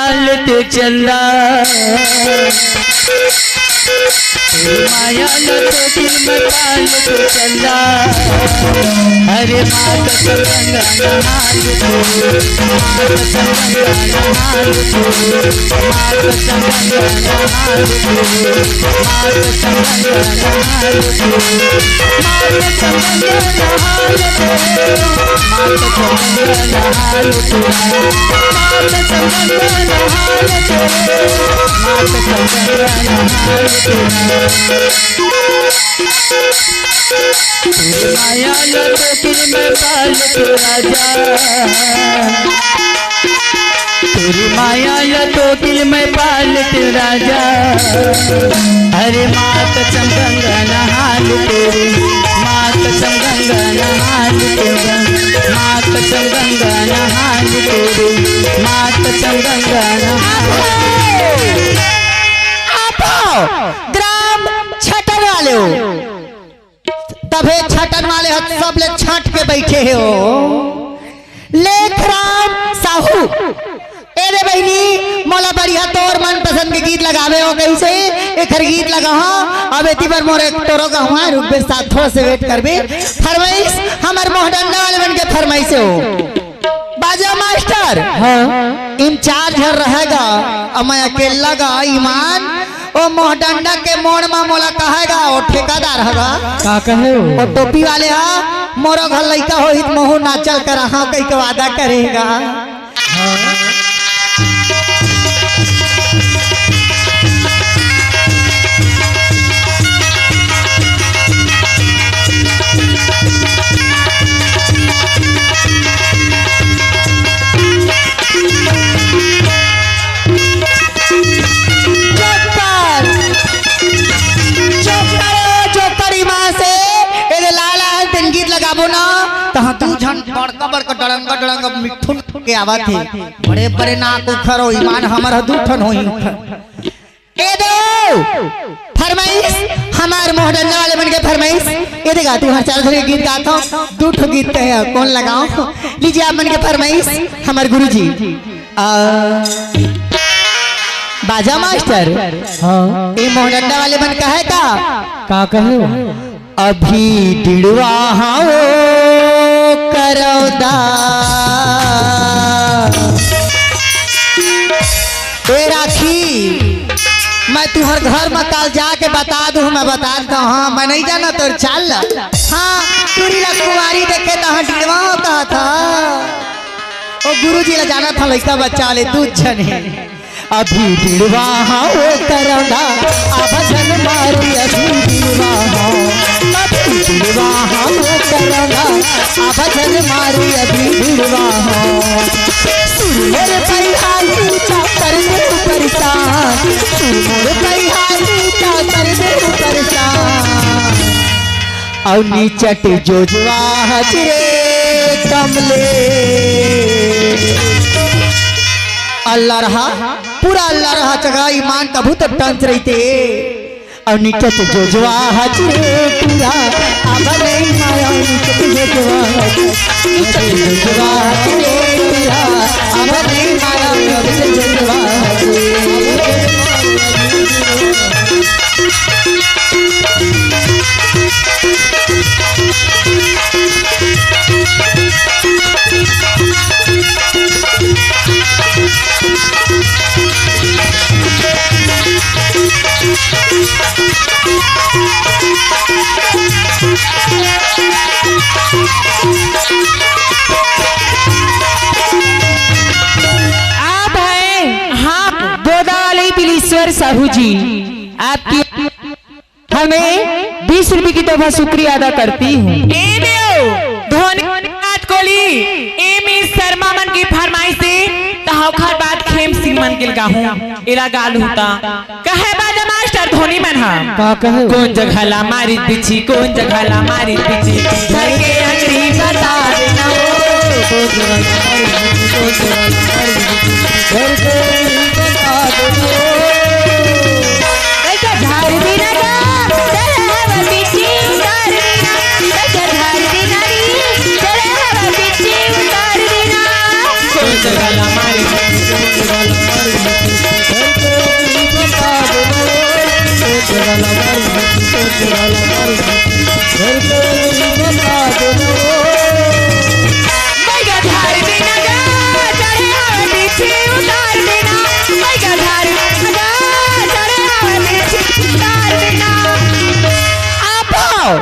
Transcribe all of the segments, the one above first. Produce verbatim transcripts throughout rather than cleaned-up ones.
पाल तो चंदा, तोरी माया ला तो दिल में पाल तो चंदा। अरे माँ कसम गंगा नहा ले तो, माँ कसम गंगा नहा ले तो, माँ कसम गंगा नहा ले तो, माँ कसम गंगा नहा ले तो, माँ कसम गंगा नहा ले तो, माँ कसम गंगा नहा ले तो, माँ कसम गंगा नहा ले तो, माँ कसम गंगा नहा ले तो। माया ला तो दिल में पाल तो राजा, तोरी माया ला तो दिल में पाल तो राजा। अरे माँ कसम गंगा नहा ले तो रे, माँ कसम गंगा नहा ले तो रे, माँ कसम गंगा नहा ले तो रे, माँ कसम गंगा नहा ले तो रे। आप हो ग्राम छटन वाले हो, तभे छटन वाले ह सब ले छट के बैठे हे हो। लेखराम साहू, ए दे बहिनी, मोला बढ़िया तोर मनपसंद के गीत लगावे हो, कइसे एखर गीत लगाहो। अब एती बर मोर एक टोरो गहुआ रुकबे साथ, थोड़ा से वेट करबे। फरमाइश हमर मोहडंडा वाले मन के फरमाइश हो। बाजा मास्टर, हाँ। इंचार्ज हर रहेगा, अब मैं अकेला गा ईमान, ओ मोहडंडा के मोड़ मा मोला कहेगा, ओ ठेकेदार हगा। का कहे हो? ओ टोपी वाले हा, मोरो घर लइका होही त महू नाचल करा, हाँ, कहि के वादा करेगा। जोकर, जोकर, जोकर ईमान से, एदे लाला हन तेन गीत लगाबो ना, तहाँ दू झन बड़का बड़का डड़ंगा डड़ंगा मिठुन के आवत हे। बड़े बड़े नाक उखर हो, ईमान हमर ह दू ठन होही उखर। ए दो फरमाइश, हमार मोहडंडा वाले मन के फरमाइश। ए दे गा, तुँहर चार ठो गीत गात हो, दू ठो गीत कहे हो, कोन लगाओ? लीजिए आप मन के फरमाइश, हमार गुरुजी। आ, बाजा मास्टर, हाँ। ए मोहडंडा वाले मन कहे का? का कहे हो? अभी डिड़वा हवो करौदा। ए राखी, मैं तुँहर घर म काल जाके बता दूँ, मैं बता देता हूँ। हाँ, मैं नहीं जाना तोर चाल ल। हाँ, टूरी ला कुंवारी देखे त हाँ डिड़वा होता था। ओ गुरुजी ला जाना था, लइका बच्चा वाले दू झन हे। अभी डिड़वा हवो करौदा, अब झन मारी अभी डिड़वा हवो। अभी डिड़वा हवो करौदा, अब झन मारी अभी डिड़वा हवो। सुन मोर पइहा लूटा कर दे परेशान, सुन मोर पइहा लूटा कर दे परेशान। अउ निचट जोजवा हजरे कमले। अल्लाह रहा, पूरा अल्लाह रहा चगा ईमान कभू तो टंच रहिते। अउ निचट जोजवा हजरे पूरा, अब नहीं माया निचट जोजवा हजरे। निचट जोजवा हजरे पूरा, अब नहीं माया निचट जोजवा हजरे। आप हैं, हाँ, बोदा वाले बिलीश्वर साहू जी, आपकी हमें बीस रुपए की तोहफा शुक्रिया अदा करती हूँ। ए देव, धोनी नाथ कोहली, ए मिस शर्मा मन की फरमाइश दे, त ओखर बाद खेम सिंह मन के गाहूँ, एला गाल होता। कहे बाजा मास्टर धोनी मन हा। का कहे? कोन जगह ला मारी बिछी, कोन जगह ला मारी बिछी, घर के अंगड़ी बता देना हो। कोन जगह ला मारी बिछी, कोन जगह ला मारी बिछी, घर के अंगड़ी बता देना हो। बेटा झाड़ दी ना गा, चले हवा बिच्छी उतार दी ना। बेटा झाड़ दी ना री, चले हवा बिच्छी उतार दी ना। कोन जगह ला मारी, कोन जगह ला मारी। बैगा धार बिना गा, चढ़े आवे पीछे उतार बिना। बैगा धार बिना गा, चढ़े आवे पीछे उतार बिना। आप आओ।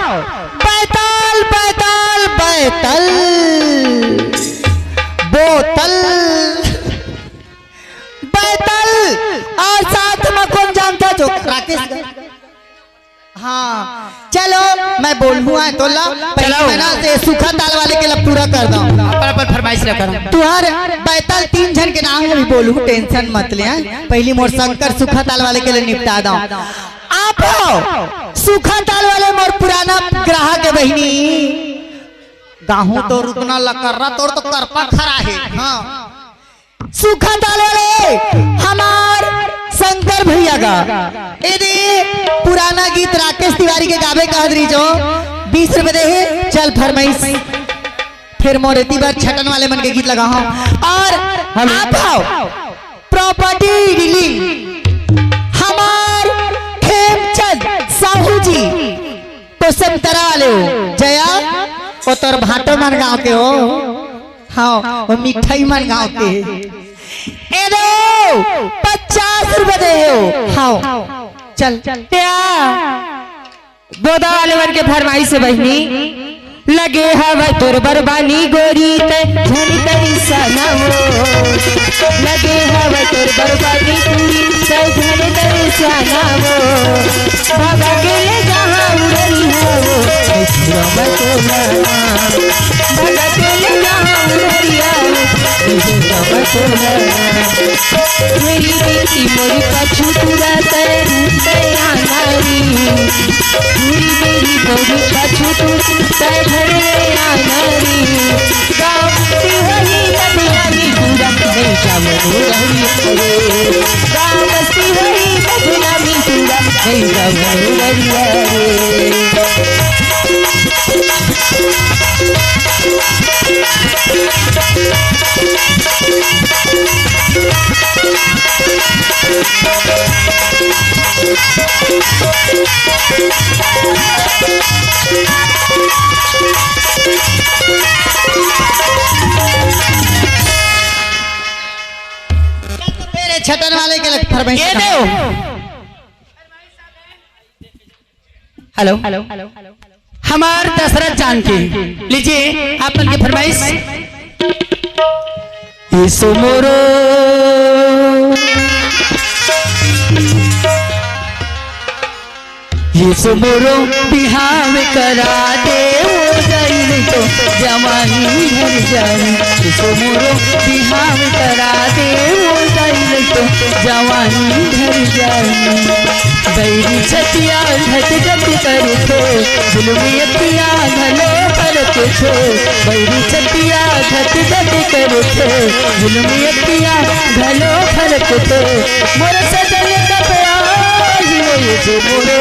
बैताल, बैताल, बैताल। बोतल। बैतल। और साथ में कोन जानता जो राकेश? हाँ, चलो, मैं बोलहूँ आय तोला। पहली चलो। महीना से सूखा ताल वाले के ला पूरा कर दो। अपन अपन फरमाइश ला करो। तुहार बैतल तीन झन के नाम अभी बोलहूँ, tension मत ले, हाँ? पहली मोर शंकर सूखा ताल वाले के ला निपटा दो। आप हो सूखा ताल वाले मोर पुराना ग्राहक है बहिनी। गाहू तो रुकना लकर्रा, तोर तो करपा खरा है। हाँ। सूखा ताल वाले हमार शंकर भैया का। यदि पुराना गीत राकेश तिवारी के गावे कहत रही जो बीस रुपए दे हे, चल फरमाइश। फिर मोर एती बर छटन वाले मन के गीत लगा हूँ। और हेलो। आप आओ, property dealing हमार खेमचंद साहू जी। तो संतरा वाले हो जया, वो तोर भाटो मन गाँव के हो। हाँ, वो मिठाई मन गाँव के। ए दो, पचास रुपए दे हो। हाँ, चल। त्या, गोदा वाले मन के फरमाइश है बहिनी। लगे हवय तोर बरबानी गोरी तै झन तैसा ना हो। लगे हवय तोर बरबानी गोरी तै झन तैसा ना हो। भगा के ले जहाँ उड़री हो, ऐसी रमत ना। भगा के ले जहाँ उड़री हो, ऐसी रमत ना। मेरी बेटी मोरी पाछू तुरा तै रूप तै आनारी। मेरी मेरी मोरी पाछू तुरा तै घरे आनारी। गाँव मस्ती होही बदनामी पूरा, नहीं जावनो रहरी रे। गाँव मस्ती होही बदनामी पूरा, नहीं जावनो रहरी रे। तेरे छटन वाले के लग फरमाइश ये का। दो। हेलो, हेलो, हमार दशरथ जानकी, लीजिए आप मन की फरमाइश। यीशु मोरो, यीशु मोरो बिहाव करा दे, वो गइल तो जवानी भर जाई। यीशु मोरो बिहाव करा दे, वो गइल तो जवानी भर जाई। बैरी छतिया घट घट करथे, जुलमी अखिया घलो फरकथे। बैरी छतिया घट घट करथे, जुलमी अखिया घलो फरकथे। मोर सजन कब आही वो यीशु मोरो।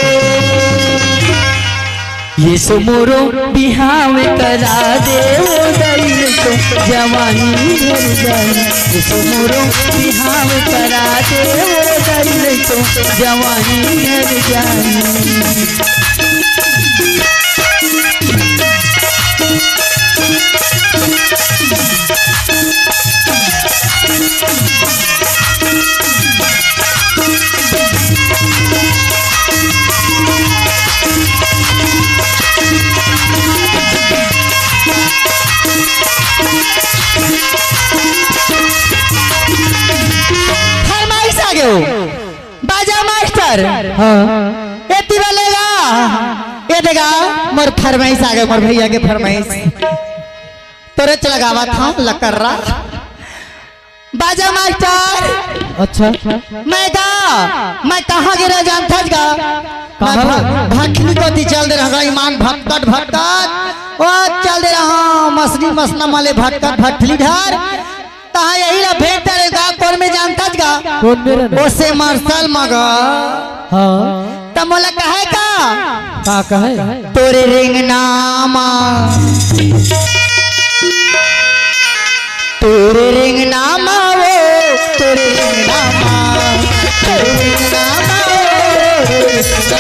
यीशु मोरो बिहाव करा दे, वो गइल तो जवानी भर जाई। यीशु मोरो बिहाव करा दे, वो गइल तो जवानी भर जाई। फरमाइश आ गयो। बाजा मास्टर। हाँ। एती वाले गा। ये देगा, मोर फरमाइश आ गयो, मोर भैया के फरमाइश। तोरे च लगावत हँव, लकर्रा। बाजा मास्टर। अच्छा। मैं गा, मैं कहाँ गिरा जानथस गा? मैं कहाँ? भ-, भटली कोती चल दे रहा, ईमान भटकत भटकत। ओ चल दे रहा, मसनी मसना मले भटकत भटली धर। तहाँ यही ला भेंट डरे गा, कोन में जानथस गा? कोन में रे? ओसे मार्शल मगा। हाँ। त मोला कहे का? का कहे? तोरे रेंगना मा। तोरे रेंगना मा वो, तोरे रेंगना मा, तोरे रेंगना मा वो।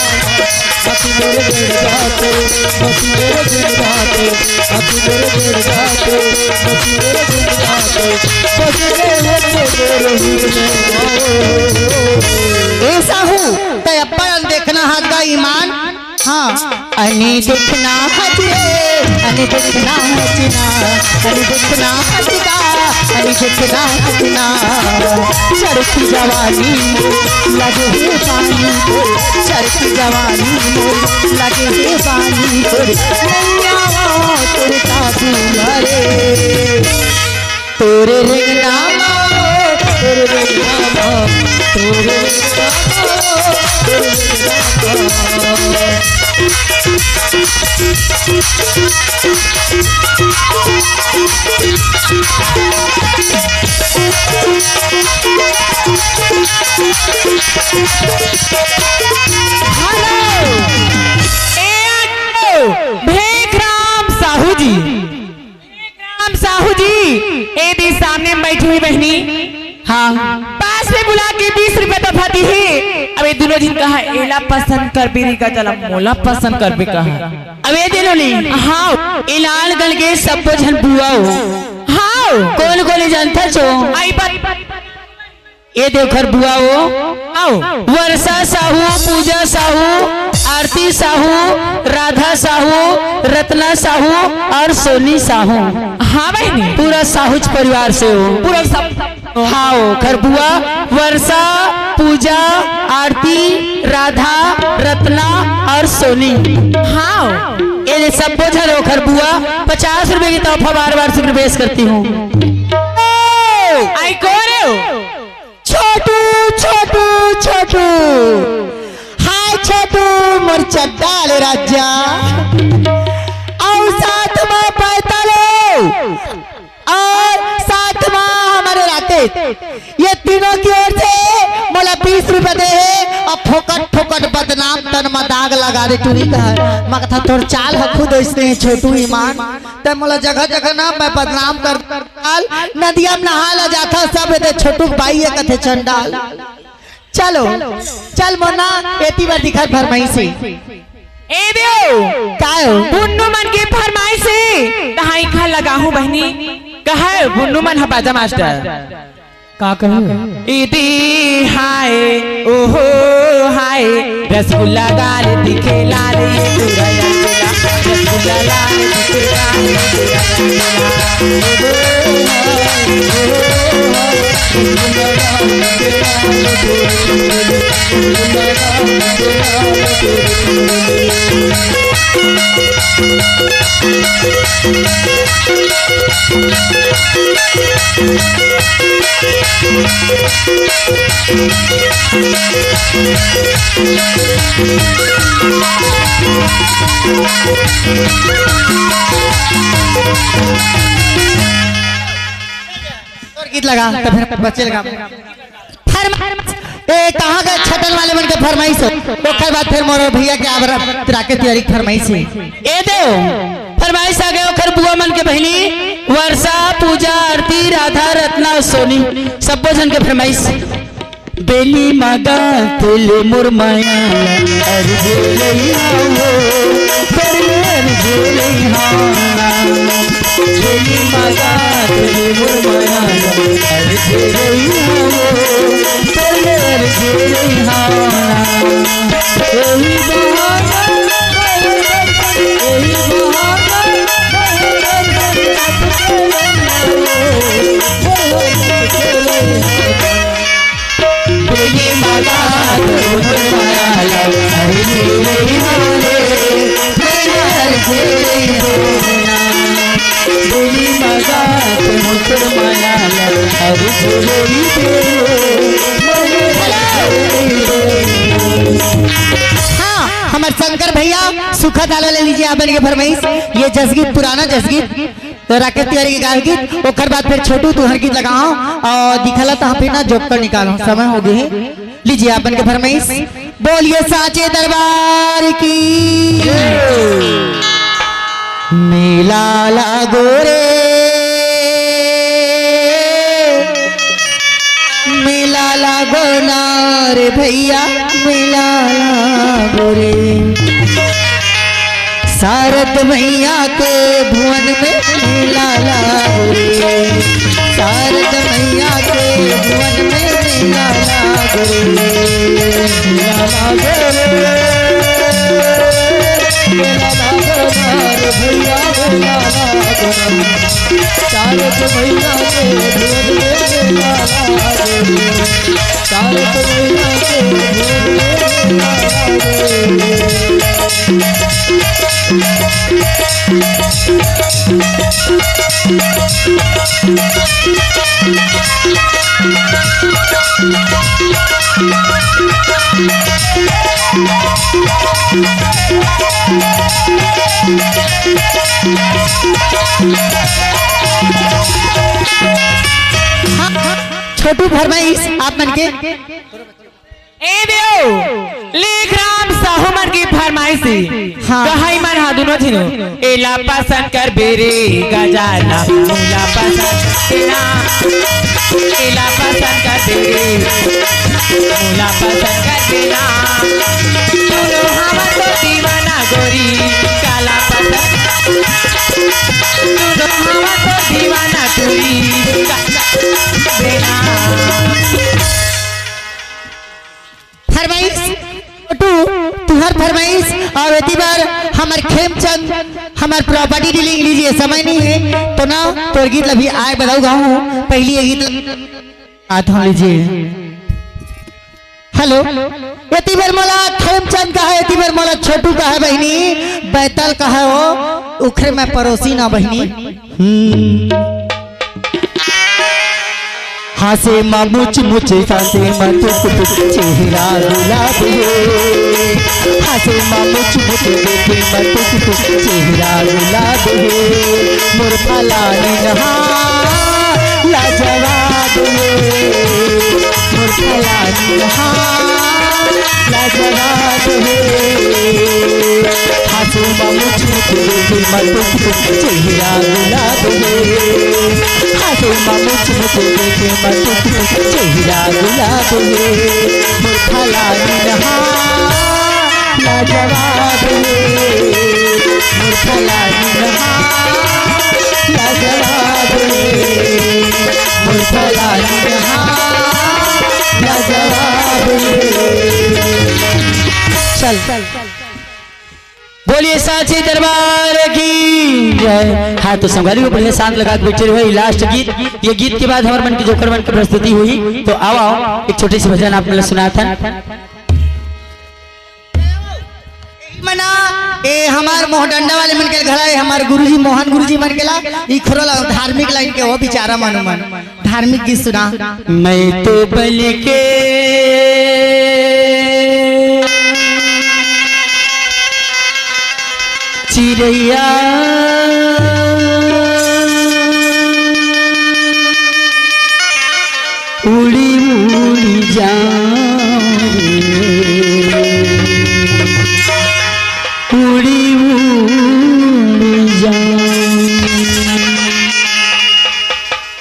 ए साहू, तै अब्बड़ अनदेखना हस गा ईमान। हाँ। अनदेखना हस रे, अनदेखना हस ना, अनदेखना हस गा, अनदेखना हस ना। चढ़ती जवानी लगे हे पानी, चढ़ती जवानी लगे हे पानी, नैया तोर काबू मरे। तोरे रेंगना मा, तोरे रेंगना मा, तोरे रेंगना मा, तोरे रेंगना मा। हेलो, ए ऑटो, भेखराम साहू जी। राम साहू जी, ए दे सामने में बैठी हुई बहनी। हाँ। पास में बुला के बीस रुपया तोहफा दिहे। अब ए दुनों झिन कहा, एला पसंद करबे रे गजल, मोला पसंद करबे कहा। अब ए दुनों ली। हाँ। ए लाल गल के सब्बो झन बुआ हो। हाँ। कोन कोन जानथस ओ? आई बात। ए दे ओखर बुआ हो। आओ। वर्षा साहू, पूजा साहू, आरती साहू, राधा साहू, रत्ना साहू और सोनी साहू। हाँ बहनी। पूरा साहूच परिवार से हो। पूरा सब। हाँ, ओखर बुआ वर्षा, पूजा, आरती, राधा, रत्ना और सोनी। हाँ। ए दे सब्बो झन ओखर बुआ पचास रुपए के तोहफा बार बार शुक्र पेश करती हूँ। आई कोन हो? छोटू, छोटू, छोटू। हाय छोटू, मोर चड्डा ले राजा। अउ साथ म पैतालो। अउ साथ म हमर राकेश। ये तीनों की ओर से मोला बीस रुपया दे हे अउ फोकट फोकट बदनाम तन म दाग लगा दे टूरी का। मैं कथा तोर चाल ह खुद अइसने हे छोटू ईमान। तै मोला जगह जगह ना मैं बदनाम कर डाल, नदिया में नहा ला जाथा सब, एदे छोटू के बाई ए कथे चंडाल। चलो, चल मोना, एती बर दिखत फरमाइश हे। ए देव, काय हो? बुन्नू मन के फरमाइश हे, तहाँ इखा लगाहूँ बहनी, कहे बुन्नू मन ह बाजा मास्टर। का कहे? इदी हाय, ओहो हाय, रसगुल्ला गाल दिखे लाल, ये पूरा रसगुल्ला, रसगुल्ला लाल दिखे लाल, ये पूरा रसगुल्ला। ओहो हाय, ओहो हाय, रसगुल्ला गाल दिखे लाल, ये पूरा रसगुल्ला, रसगुल्ला गाल दिखे लाल, ये पूरा रसगुल्ला। और गीत लगा, तो फिर बच्चे लगा। फरमाइश, ए, कहाँ गए छटन वाले मन के फरमाइश हो? ओकर बाद फिर मोर भैया के आबरा राकेश तिवारी के फरमाइश हे। ए देव, फरमाइश आ गए ओकर बुआ मन के बहिनी, वर्षा, पूजा, आरती, राधा, रत्ना अउ सोनी, सब्बो झन के फरमाइश। बेली मगा तेले मोर माया ला, अरे बोलैया हो, पर अरे बोलैया ना। बेली मगा तेले मोर माया ला, अरे बोलैया हो, पर अरे बोलैया ना। ओही बहाना, ओही बहाना, हाँ, हमर शंकर भैया, सूखा दाल वाले लीजिए आप बन के फरमाइश। ये जसगीत, पुराना जसगीत, तो राकेश तिवारी के गाय गीत, ओकर बाद फिर छोटू तुहर गीत लगाओ और दिखला तो फिर ना जोकर निकालो, समय हो गए। लीजिए आप बन के फरमाइश। बोलिए साचे दरबार की। मेला लागो रे, मेला लागो ना रे भैया, मेला लागो। गोरी। शारद मैया के भुवन में मेला लागो रे। शारद मैया के भुवन में मेला लागो रे। मेला लागो रे। मेला लागो रे भैया, मेला लागो रे। शारद मैया के भुवन में मेला लागो रे। शारद मैया के भुवन में मेला लागो रे। छोटू फरमाइश आप मन के। ए बेओ, लेखराम साहू मन की फरमाइश हे। हाँ। कहाई मन हा दुनो झिनो। एला पसंद कर बेरे गजाना, मोला पसंद कर बेना। एला पसंद कर बेरे, मोला पसंद कर बेना। दुनो हवा तो दीवाना गोरी, काला पसंद। दुनो हवा तो दीवाना गोरी, काला पसंद कर बेना। फरमाइश, छोटू, तुहर फरमाइश, अउ एती बार हमर खेमचंद, हमर property dealing लीजिए, समय नहीं है, तो ना तोर गीत ल भी आय बदाऊ गाऊं, पहली ये गीत ल आत हम लीजिए। हेलो, एती बार मोला खेमचंद कहा है, एती बार मोला छोटू कहा है बहिनी, बैतल कहा है वो, उखरे मैं पड़ोसी ना बहिनी। हम्म। हाँसे मा मुच मुच, साँसे मा टुक टुक, चेहरा गुलाब हे। हाँसे मा मुच मुच, देखे मा टुक टुक, चेहरा गुलाब हे। मोर फलानी नहा लाजवाब हे। मोर फलानी नहा लाजवाब हे। हाँसे मा मुच मुच, देखे मा टुक टुक, चेहरा गुलाब हे। हाँसे मा मुच मुच, देखे मा टुक टुक, चेहरा गुलाब हे। मोर फलानी नहा लाजवाब हे। मोर फलानी नहा लाजवाब हे। मोर फलानी नहा लाजवाब हे। चल। बोलिए साचे दरबार की जय। हाँ, तो संगवारी हो, बढ़िया शांत लगा के बैठे रहो। ये last गीत, ये गीत के बाद हमर मन की जोकर मन की प्रस्तुति होही। तो आओ, आओ, एक छोटी सी भजन आप मन ल सुनाथन। मना, ए हमार मोहडंडा वाले मन के घला, ए हमार गुरुजी, मोहन गुरुजी मन के ला, ई खोरो ला धार्मिक line के हो बेचारा मानो मन। धार्मिक गीत सुना। मैं तो बन के चिरैया उड़ी उड़ी जाऊं रे, उड़ी उड़ी जाऊं।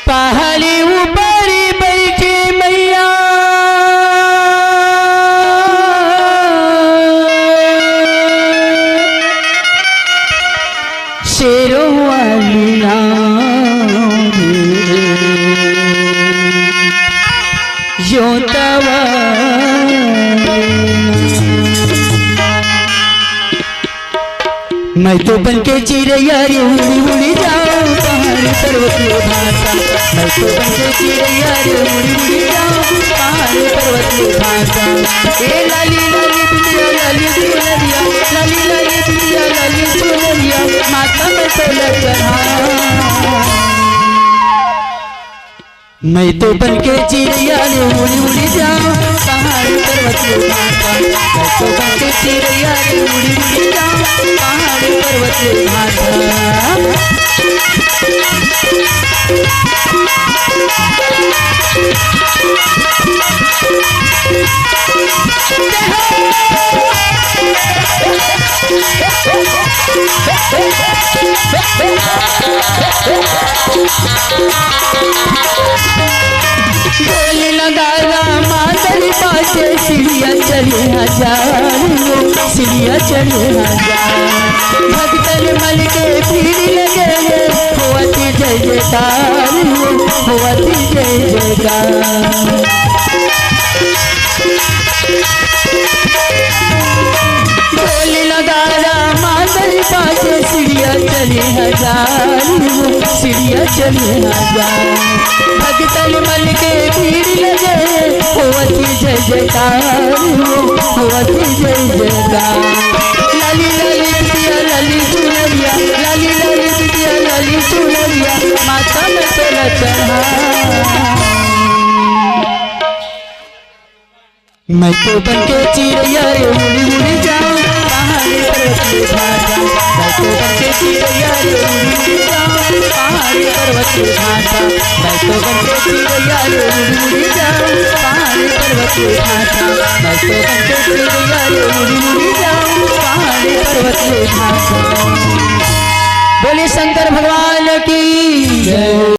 पहाड़ी ऊपर बैठे मैया, शेरों वाली नाम रे, यों तवा। मैं तो बन के चिरैया रे उड़ी उड़ी जाऊं, पहाड़ पर्वत में भासा। मैं तो बन के चिरैया रे उड़ी उड़ी जाऊं, पहाड़ पर्वत में भासा। ए लाली लाली बिंदिया लाली चुनरिया, लाली लाली बिंदिया लाली चुनरिया, माथा में तोला चढ़ा। मैं तो बन के चिरैया रे उड़ी उड़ी जाऊं, पहाड़ पर्वत में भासा। मैं तो बन के चिरैया रे उड़ी उड़ी जाऊं, पहाड़ पर्वत में भासा। ढोल नगाड़ा मार चढ़ी पाछे सीढ़िया चढ़े हजार, वो सीढ़िया चढ़े हजार। भक्तन मन के भीड़ लगे, होवत जय जयकार, वो होवत जय जयकार। ढोल नगारा मादल बाजे, सीढ़िया चढ़े हजार, वो सीढ़िया चढ़े हजार। भक्तन मन के भीड़ लगे, होवत जय जयकार, वो होवत जय जयकार। लाली लाली बिटिया लाली चुनरिया, लाली लाली बिटिया लाली चुनरिया, माथा में तेल चढ़ा। मैं तो बन के चिड़िया रे उड़ी उड़ी जाऊं, पहाड़ पर्वत में भाग जाऊं। मैं तो बन के चिड़िया रे उड़ी उड़ी जाऊं, पहाड़ पर्वत में भाग जाऊं। मैं तो बन के चिड़िया रे उड़ी उड़ी जाऊं, पहाड़ पर्वत में भाग जाऊं। मैं तो बन के चिड़िया रे उड़ी उड़ी जाऊं, पहाड़ पर्वत में भाग जाऊं। बोलिए शंकर भगवान की जय।